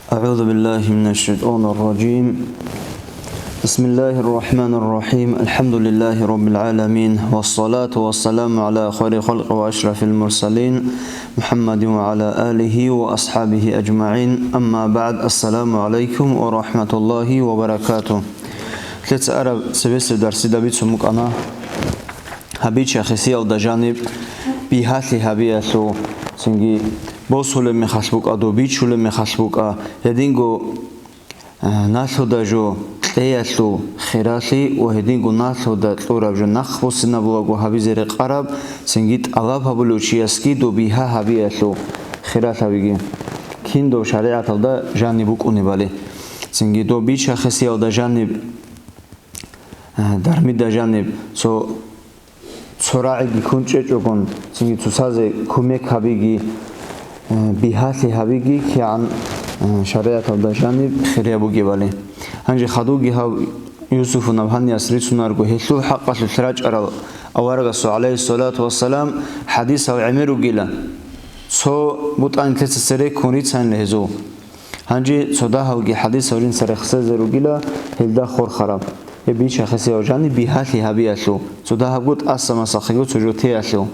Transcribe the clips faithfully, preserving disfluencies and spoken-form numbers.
أعوذ بالله من الشيطان الرجيم. بسم الله الرحمن الرحيم. الحمد لله رب العالمين. والصلاة والسلام على خير خلق وأشرف المرسلين محمد وعلى آله وأصحابه أجمعين. أما بعد. السلام عليكم ورحمة الله وبركاته. Лъеца араб цебесеб дарсида бицун букӀана. Гьаб бича хисиялда жаниб бигьалъи гьабиялъул, цинги босулеб мехалъ букӀа, доб бичулеб мехалъ букӀа, гьединго, а, налъуда жо кьеялъул хиралъи ва гьединго налъуда кьураб жо нахъбуссинабулаго гьабизе рекъараб, цинги тӀалаб гьабулев чиясги доб бигьа гьабиялъул хиралъавиги. Кин доб шаригӀаталда жаниб букӀунебали. Цинги доб бича хисиялда жаниб Э, дармида жаниб цо, цо рагӀиги ккун чӀечӀогон, цинги цоцазе кумек гьабиги, э, бигьалъи гьабиги кигӀан, э, шаригӀаталда жаниб хирияб бугебали. Гьанже хадуги гьав Юсуфу Набгьаниялъ рицунарго гьелъул хӀакъалъулъ рачӀарал аварагасул, гӀалайгьиссалату вассалам, хӀадисал гӀемер ругила. Цо бутӀа нилъеца цереккун рицанила гьезул. Гьанже цо дагьавги хӀадисал жинца рехсезе ругила гьелда хурхараб. Гьеб бича хисиялъ жаниб бигьалъи гьабиялъул, цо дагьабго тӀаса масахъего цо жо теялъул.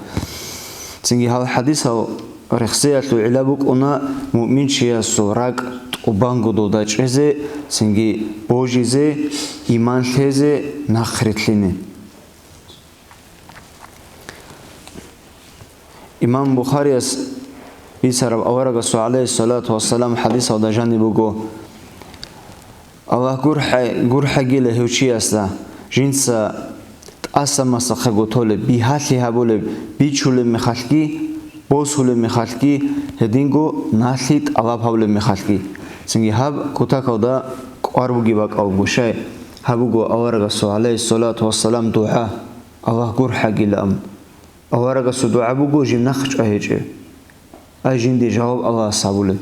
Цинги гьал хӀадисал рехсеялъул гӀилла букӀуна муъминчиясул ракӀ тӀубанго долда чӀезе, цинги божизе, иман лъезе, нахърилълъине. Имам Бухарияс бицараб аварагасул, гӀалайгьиссалату вассалам, хӀадисалда жаниб буго: «Аллагь гурхӀа-, гурхӀагила гьев чиясда, жинца тӀаса масахъего толеб, бигьалъи гьабулеб, бичулеб мехалъги, босулеб мехалъги, гьединго налъи тӀалаб гьабулеб мехалъги». Цинги гьаб кутакалда кӀвар бугеб бакӀал буго, щай? Гьаб буго аварагасул, гӀалайгьиссалату вассалам, дугӀа: «Аллагь гурхӀагилан». Аварагасул дугӀа буго жив нахъ чӀвай гьечӀеб. Ай жинде жаваб Аллагьас гьабулеб.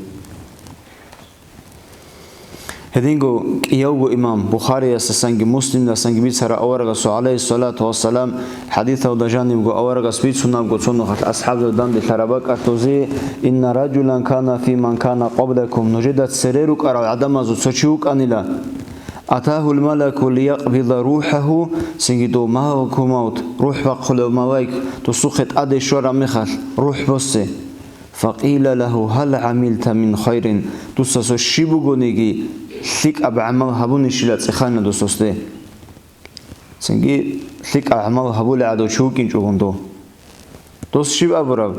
Гьединго кӀиявго имам Бухариясдасанги Муслимдасанги бицараб аварагасул, гӀалайгьиссалату вассалам, хӀадисалда жанибго аварагас бицунабго цо нухалъ асхӀабзабазда данделъараб бакӀалъузе: «Инна ражулан кана фи ман кана къаблакум», нужеда цере рукӀарал гӀадамазул цо чи вукӀанила. «Атагьул малаку лиякъбида рухӀагьу», цинги дов малакул мавт, рухӀ бахъулев малаик, досухъе тӀаде щвараб мехалъ, рухӀ боссе. «Факъила лагьу: гьал гӀамилта мин хайрин», дуца цо щиб бугониги лъикӀаб гӀамал гьабунищила цӀехана дососде. Цинги лъикӀаб гӀамал гьабулев гӀадав чи вукӀинчӀогун дов. Дос щиб абураб?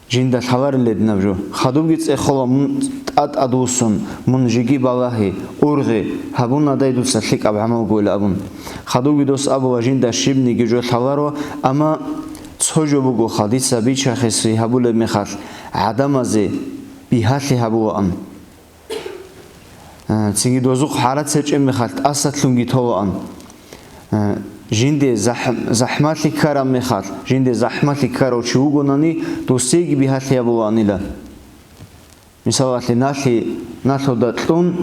Жинда лъаларел гьединаб жо. Хадубги цӀехола мун тӀа-, тӀадвуссун, мун жеги балагьи, ургъи, гьабунадай дуца лъикӀаб гӀамал гойила абун. Хадубги дос абула жинда щибниги жо лъаларо, амма цо жо буго хадиса бичахиси гьабулеб мехалъ, гӀадамазе бигьалъи гьабулаан. Э, цинги дозухъ гӀарац гьечӀеб мехалъ тӀасалъунги толаан. Э, жинде захӀ-, захӀмалъи ккараб мехалъ, жинде захӀмалъи ккарав чи вугонани, досиеги бигьалъи гьабулаанила. Мисалалъе, налъи, налъуда кьун,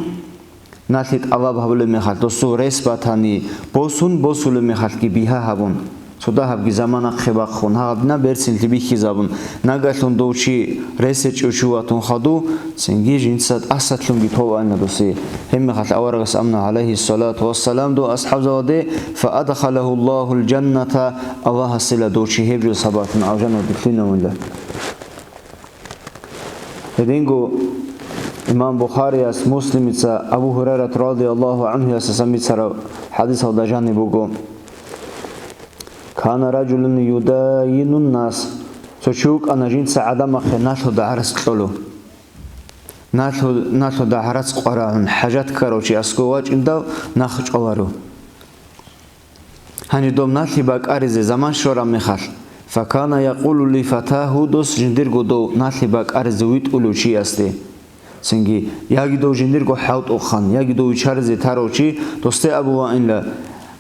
налъи тӀалаб гьабулеб мехалъ, досул рес батани, босун, босулеб мехалъги бигьа гьабун. Цо дагьабги заман ахъе бахъун, гьагъаб дина берцинлъи бихьизабун, нагагьлъун дов чи рес гьечӀев чи ватун хадув, цинги жинца тӀасалъунги толаанила досие. Гьебмехалъ аварагас амна, гӀалайгьиссалату вассалам, дов асхӀабзабаде: «Фаадхалагьу Аллагьул жанната», Аллагьасила дов чи гьеб жо сабаблъун алжаналде лъунавила. Гьединго имам Бухарияс, Муслимица Абу Гьурайрат радияллагьу гӀанхуясасан бицараб хӀадисалда жаниб буго: «Кана ражулун юдайинун нас», цо чи вукӀана жинца гӀадамахъе налъуда гӀарац кьолев. Налъу-, налъуда гӀарац къварагӀун, хӀажат ккарав чи аскӀов вачӀиндал нахъ чӀваларев. Гьанже дов налъи бакӀаризе заман щвараб мехалъ, «Факана якъулу ли фатагьу», дос жиндирго дов налъи бакӀаризе витӀулев чиясде. Цинги, яги дов жиндирго хӀалтӀухъан, яги дов виччаризе тарав чи досде абулаанила,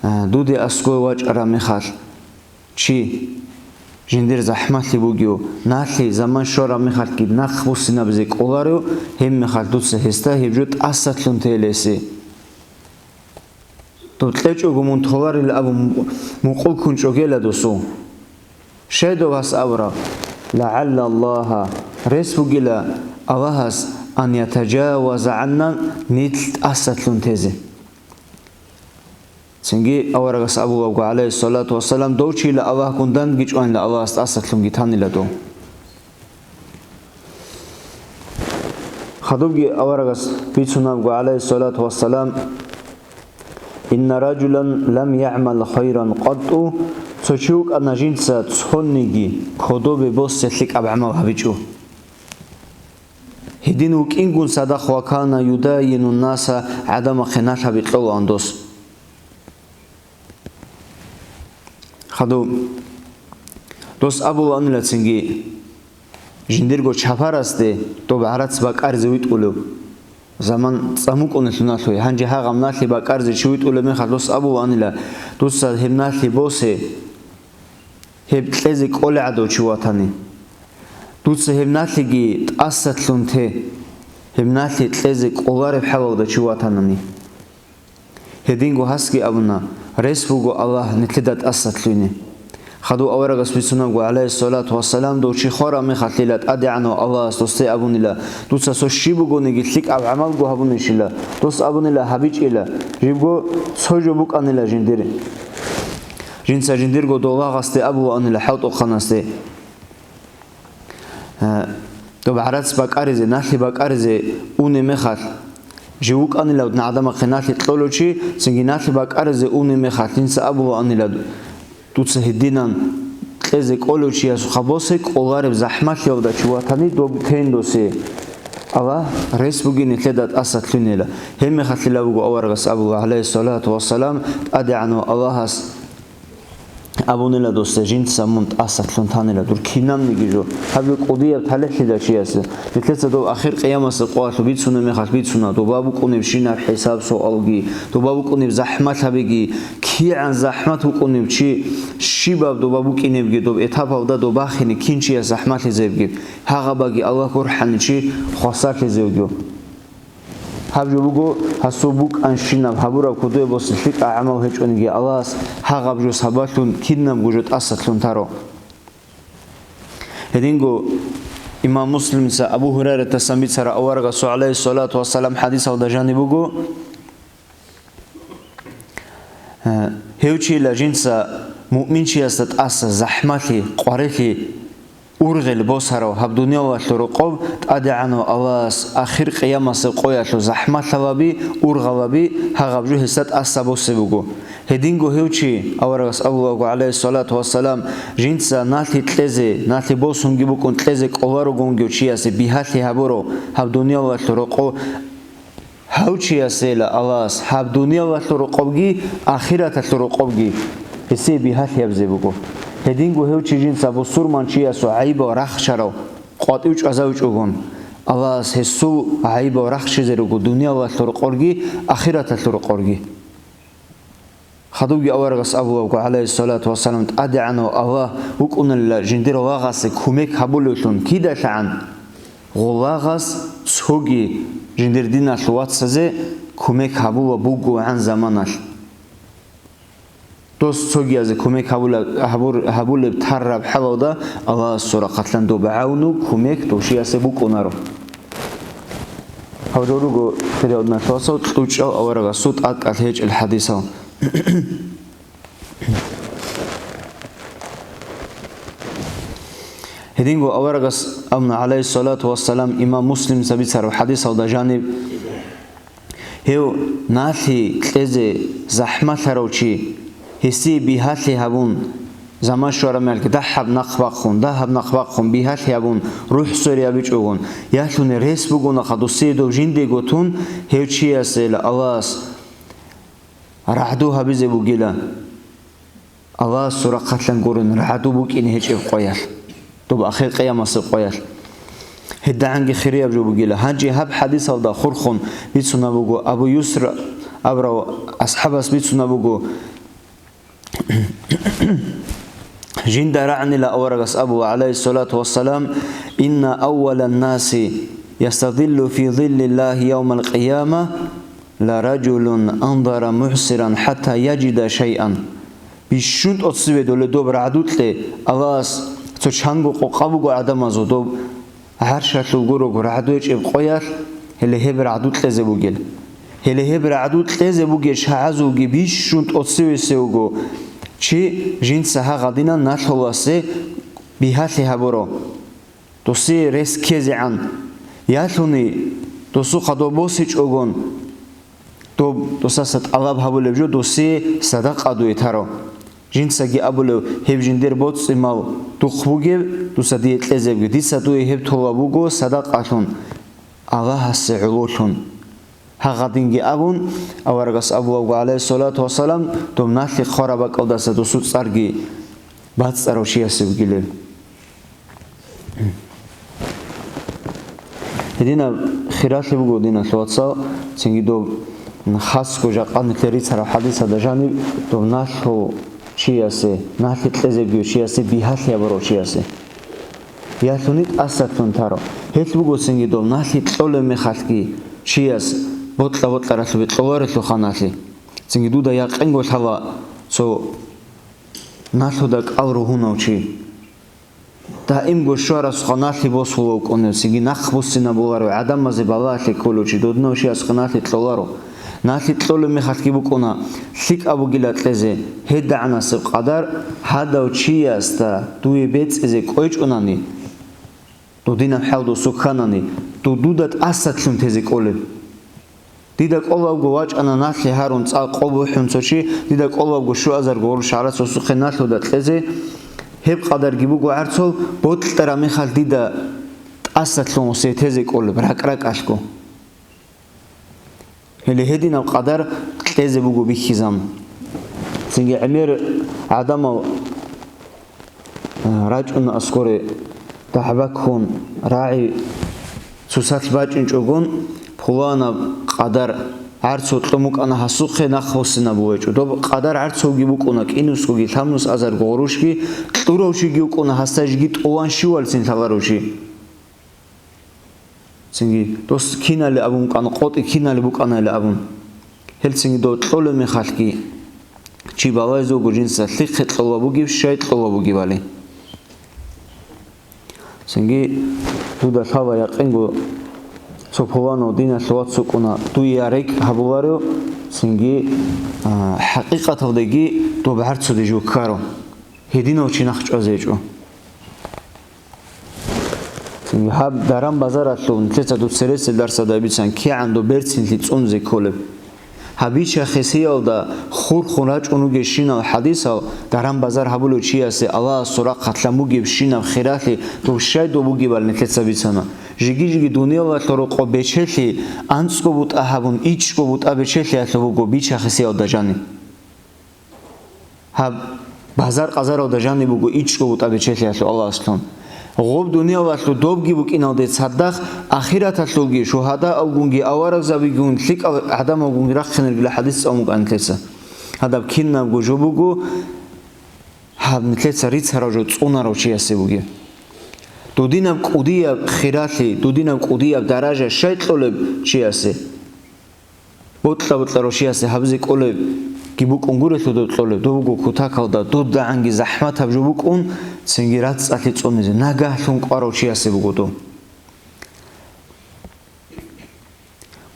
а, дуде аскӀове вачӀараб мехалъ, чи жиндир захӀмалъи бугев, налъи заман щвараб мехалъги нахъ буссинабизе кӀоларев, гьеб мехалъ дуца гьесда гьеб жо тӀасалъун тейилеси. Дов кьечӀого мун толарила абун мукъул ккун чӀогела досул. Щай дов гьас абураб? «ЛагӀалла Аллагьа», рес бугила Аллагьас ан ятажаваза гӀанна, нилъ тӀасалъун тезе. Цинги аварагас абулебго, гӀалайгьиссалату вассалам, дов чийила Аллагьгун данде чӀванила, Аллагьас тӀасалъунги танила дов. Хадубги аварагас бицунебго, гӀалайгьиссалату вассалам, «Инна ражулан лам ягӀмал хайран къатту», цо чи вукӀана жинца цониги кодобе босе лъикӀаб гӀамал гьабичӀо. Гьедин вукӀингун цадахъ, «ва кана юдайину ннаса», гӀадамахъе налъаби кьолаан дос. Хадуб, дос абулаанила цинги, жиндирго чапарасде доб гӀарац бакӀаризе витӀулев. Заман цӀа мукӀунелъул налъуе, гьанже гьагъаб налъи бакӀаризе чи витӀулеб мехалъ дос абулаанила, дуца гьеб налъи босе, гьеб кьезе кӀолеб гӀадав чи ватани. Дуца гьеб налъиги тӀасалъун те, гьеб налъи кьезе кӀолареб хӀалалда чи ватанани. Гьединго гьасги абуна, рес буго Аллагь нилъеда тӀасалъуйне. Хадув аварагас бицунебго, гӀалайгьиссалату вассалам, дов чи хвараб мехалъила ТӀадегӀанав Аллагьас досде абунила, дуца цо щиб бугониги лъикӀаб гӀамалго гьабунищила, дос абунила, гьабичӀила, жибго цо жо букӀанила жиндир. Жинца жиндирго дов лагъасде абулаанила хӀалтӀухъанасде. Э, доб гӀарац бакӀаризе, налъи бакӀаризе унеб мехалъ, жив вукӀанила гӀадамахъе налъи кьолев чи, цинги налъи бакӀаризе унеб мехалъ, жинца абулаанила, дуца гьединан кьезе кӀолев чиясухъа босе кӀолареб захӀмалъиялда чи ватани доб тендосе. Аллагь, рес бугин нилъеда тӀасалъунила. Гьеб мехалъила буго аварагас абула, гӀалайгьиссалату вассалам, ТӀадегӀанав Аллагьас абунила досда, жинца мун тӀасалъун танила дур кинабниги жо. Гьаб жо кӀудияб талихӀлъила чиясе. Нилъеца доб ахир къиямасеб къоялъ бицунеб мехалъ бицуна, доба букӀунебщинаб хӀисаб-суалги, доба букӀунеб захӀмалъабиги, кигӀан захӀмат букӀунеб чи, щибаб доба букӀинебги, доб этапалда доб бахине кин чияс захӀмалъизебги, гьагъабаги Аллагь гурхӀани чи хвасарлъизевги. Гьаб жо буго гьасул букӀанщинаб гьабураб кодобе босе лъикӀаб гӀамал гьечӀониги Аллагьас гьагъаб жо сабаблъун кинабго жо тӀасалъун таро. Гьединго имам Муслимица Абу Гьурайратасан бицараб аварагасул гӀалайгьиссалату вассалам хӀадисалда жаниб буго, Гьев чийила жинца муъминчиясда тӀаса захӀмалъи, къварилъи, ургъел босарав гьаб дуниялалъул рокъоб ТӀадегӀанав Аллагьас ахир къиямасеб къоялъул захӀмалъалаби, ургъалаби гьагъаб жо гьесда тӀаса босе буго. Гьединго гьев чи, аварагас абулебго, гӀалайгьиссалату вассалам, жинца налъи кьезе, налъи босунги букӀун кьезе кӀоларогонгев чиясе бигьалъи гьабурав гьаб дуниялалъул рокъо Гьав чиясела Аллагьас гьаб дуниялалъул рокъобги, ахираталъул рокъобги гьесие бигьалъиябзе буго. Гьединго гьев чи жинца бусурманчиясул гӀайибал рахчарав къватӀив чӀвазавичӀогон, Аллагьас гьесул гӀайибал рахчизе руго дуниялалъул рокъорги, ахираталъул рокъорги. Хадубги аварагас абулебго, гӀалайгьиссалату вассалам, ТӀадегӀанав Аллагь вукӀунелла жиндир лагъасе кумек гьабулевлъун кидалъагӀан, гъолагъас цоги жиндир диналъул вацазе кумек гьабула бугогӀан заманалъ. Дос цогиязе кумек гьабула-, гьабур-, гьабулеб тарраб хӀалалда Аллагьасул рахъалъан доб гӀавну, кумек дов чиясе букӀунаро. Гьав жо руго, хириял диналъул вацал, кьучӀав аварагасул тӀадкӀалъ гьечӀел хӀадисал. Гьединго аварагас абуна, гӀалайгьиссалату вассалам, имам Муслимица бицараб хӀадисалда жаниб, гьев налъи кьезе захӀмалъарав чи, гьесие бигьалъи гьабун, заман щвараб мехалъги дагьаб нахъ бахъун, дагьаб нахъ бахъун, бигьалъи гьабун, рухӀ свериябичӀогон, ялъуни рес бугонаха досие дов жиндего тун, гьев чиясела Аллагьас рагӀду гьабизе бугила. Аллагьасул рахъалъан гурин рагӀду букӀине гьечӀеб къоялъ, доб ахир къиямасеб къоялъ. ГьедагӀанги хирияб жо бугила. Гьанже гьаб хӀадисалда хурхун бицунаб буго, Абу Юср абурав асхӀабас бицунаб буго, жинда рагӀнила аварагас абула, гӀалайгьиссалату вассалам, «Инна аввалан наси ястадиллу фи зиллиллагьи явмал къияма ла ражулун андара мугӀсиран хӀатта яжида шайъан». Бищун тӀоцеве доле доб рагӀдукье Аллагьас цо чанго къокъа буго гӀадамазул доб гӀаршалъул гурого рагӀдугьечӀеб къоялъ, гьеле гьеб рагӀду кьезе бугел. Гьеле гьеб рагӀду кьезе бугел шагьазулги бищун тӀоцевесев вуго чи, жинца гьагъадинан налъуласе бигьалъи гьабуро. Досие рес ккезегӀан. Ялъуни досухъа доб босичӀогон, доб досаса тӀалаб гьабулеб жо досие садакъа дуе таро. Жинцаги абулев, гьеб жиндир боцӀи-мал духъ бугеб, дуца дие кьезебги, дица дуе гьеб толеб буго садакъалъун, Аллагьасе гӀололъун. Гьагъадинги абун, аварагас абулеб буго, гӀалайгьиссалату вассалам, доб налъи хъвараб бакӀалдаса досул цӀарги бацӀцӀарав чиясе бугилеб. Гьединаб хиралъи буго, диналъул вацал, цинги доб хасго жакъа нилъер рицараб хӀадисалда жаниб, доб налъул чиясе, налъи кьезебги чиясе, бигьалъи гьабурав чиясе. Ялъуни тӀасалъун таро. Гьелъ буго цинги доб налъи кьолеб мехалъги чияс бокьа-бокьаралъубе кьоларелъулха налъи. Цинги дуда якъинго лъала цо налъуда кӀал ругьунав чи. Даимго щварасухъа налъи босулев вукӀунев, цинги нахъ буссинабуларев, гӀадамазе балагьалъи кколев чи, додинав чиясухъа налъи кьоларо. Налъи кьолеб мехалъги букӀуна лъикӀаб бугила кьезе, гьедагӀанасеб къадар гьадав чиясда дуе бецӀизе кӀвечӀунани, додинаб хӀал досу кканани, дудуда тӀасалъун тезе кӀолеб. Дида кӀолебго вачӀана налъи гьарун цӀакъ къо бухӀун цо чи, дида кӀолебго щуазарго гъурущ гӀарац гьосухъе налъуда кьезе, гьеб къадарги буго гӀарцул, бокьараб мехалъ дида тӀасалъун гьосие тезе кӀолеб, ракӀ-ракӀалъго. Гьеле гьединаб къадар кьезе буго бихьизан. Цинги гӀемер гӀадамал рачӀун аскоре дагӀба ккун, рагӀи цоцалъ бачӀинчӀогон, пуланаб къадар гӀарцул кьун букӀана гьасухъе, нахъ боссинаб бугьечӀо. Доб къадар гӀарцулги букӀуна, кӀинусгоги лъабнус азарго гъурущги, кьурав чиги вукӀуна гьасда жеги тӀуван щивалцин лъаларав чи. Цинги дос кинали абун букӀана, къотӀи кинали букӀанали абун. Гьел цинги дов кьолеб мехалъги, чи балайзе вуго жинца лъихъе кьола бугеб, щай кьола бугебали. Цинги дуда лъала якъинго цо пуланав диналъ вац вукӀуна, дуе рекӀ гьабуларев, цинги, а, хӀакъикъаталдаги доб гӀарцуде жив ккаро. Гьединав чи нахъ чӀвазе гьечӀо. Гьаб даран-базаралъул нилъеца дуца рецц дарсада бицан кигӀан доб берцинлъи цӀунзе кколеб. Гьаб бича-хисиялда хурхун рачӀун ругебщинал хӀадисал, даран-базар гьабулев чиясе Аллагьасул рахъалъан бугебщинаб хиралъи дов щай дов бугебали нилъеца бицана. Жиги-жиги дуниялалъул рокъоб бечелъи анцӀго бутӀа гьабун, ичӀго бутӀа бечелъиялъул буго бича-хисиялда жаниб. Гьаб базар-къазаралда жаниб буго ичӀго бутӀа бечелъиялъул Аллагьаслъун. Гъоб дуниялалъул добги букӀиналде цадахъ ахираталъулги, шугьадаалгунги, аварагзабигун, лъикӀал гӀадамалгунги рахъинаргила хӀадис цӀалун букӀана нилъеца. Гьадаб кинабго жо буго, гьаб нилъеца рицарав жо цӀунарав чиясе бугеб. Дудинаб кӀудияб хиралъи, дудинаб кӀудияб даража щай кьолеб чиясе? Бокьа-бокьарав чиясе гьабизе кӀолебги букӀун гурелъул доб кьолеб, дов вуго кутакалда, дудагӀанги захӀматаб жо букӀун, цинги рацӀцӀалъи цӀунизе, нагагьлъун кӀварав чиясе буго дов.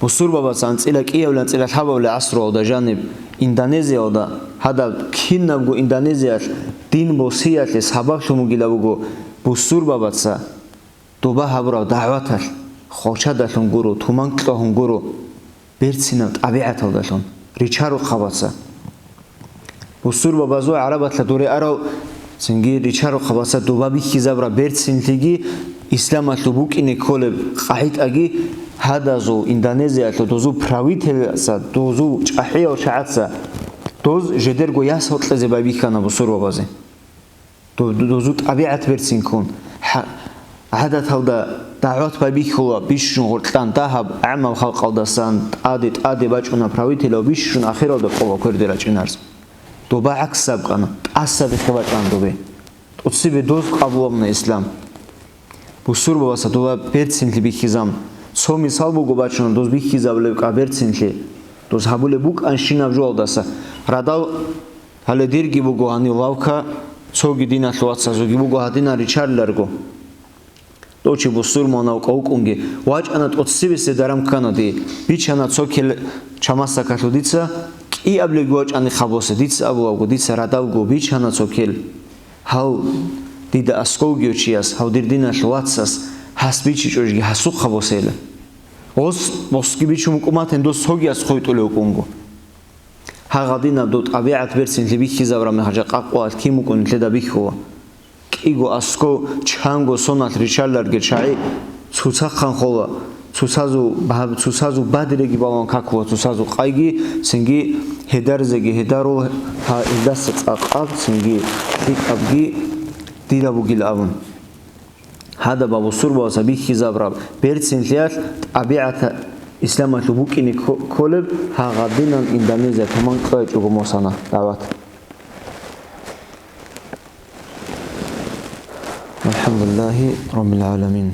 Бусурбабаца анцӀила кӀиявилан анцӀила лъабабилеб гӀасруялда жаниб Индонезиялда, гьадаб кинабго Индонезиялъ дин босиялъе сабаблъун бугила буго бусурбабаца доба гьабураб дагӀваталъ, хвалчадалъун гуро, туман кьвагьун гуро, берцинаб тӀабигӀаталдалъун, ричарухъабаца. Бусурбабазул гӀарабалъа дуре арал, цинги ричарухъабаца доба бихьизабураб берцинлъиги, исламалъул букӀине кколеб къагӀидаги, гьадазул Индонезиялъул дозул правительца, дозул чӀахӀиял чагӀаца, доз жидерго ясал кьезе байбихьана бусурбабазе. Ду-, ду-, дозул тӀабигӀат берцинлъун, гьа-, гӀадаталда дагӀват байбихьула бищун гъоркьан дагьаб гӀамал халкъалдасан тӀаде-тӀаде бачӀуна правителяв бищун ахиралда къоба кверде рачӀинарз. Доба гӀакс абкъана, тӀаса бихъе бачӀана добе. ТӀоцебе доз къабул абуна ислам. Бусурбабаца доба берцинлъи бихьизабун. Цо мисал буго бачӀуна доз бихьизабулеб кӀа берцинлъи. Доз гьабулеб букӀанщинаб жоялдаса. Радал Гьале дирги буго гьанив лавка, цоги диналъул вацазулги буго гьадинал ричариларго. Дов чи бусурманав вукӀа вукӀунги, вачӀана тӀоцебесеб даран ккана дие. Бичана цо кел чамасдакалъув дица, кӀиаблъиги вачӀани хабосе, дица абулаго, дица радавго бичана цо кел. Гьав дида аскӀовги вичияс, гьав дир диналъ вацас гьас бичичӀожги гьасухъа босейила. Гъос, гъосги бичун букӀуматин дос цоги аскӀов витӀулев вукӀунго. Гьагъадинаб дов тӀабигӀат берцинлъи бихьизабураб мехалъ жакъа къоялъ кин вукӀун нилъеда бихьула. КӀиго аскӀов чанго соналъ риччаларги чагӀи цоцахъан хола, цоцазул баб-, цоцазул бадиреги балагьун какула, цоцазул къайги, цинги гьедарзеги гьедарул, гьа, илдаса цӀакъаб, цинги лъикӀабги дила бугил абун. Гьадаб бусурбабаца бихьизабураб берцинлъиялъ тӀабигӀат исламалъул букӀине кко-, кколеб гьагъадинан Индонезия таман кьвечӀого мосана дагӀват. Алхамдулиллагьи раббил гӀаламин.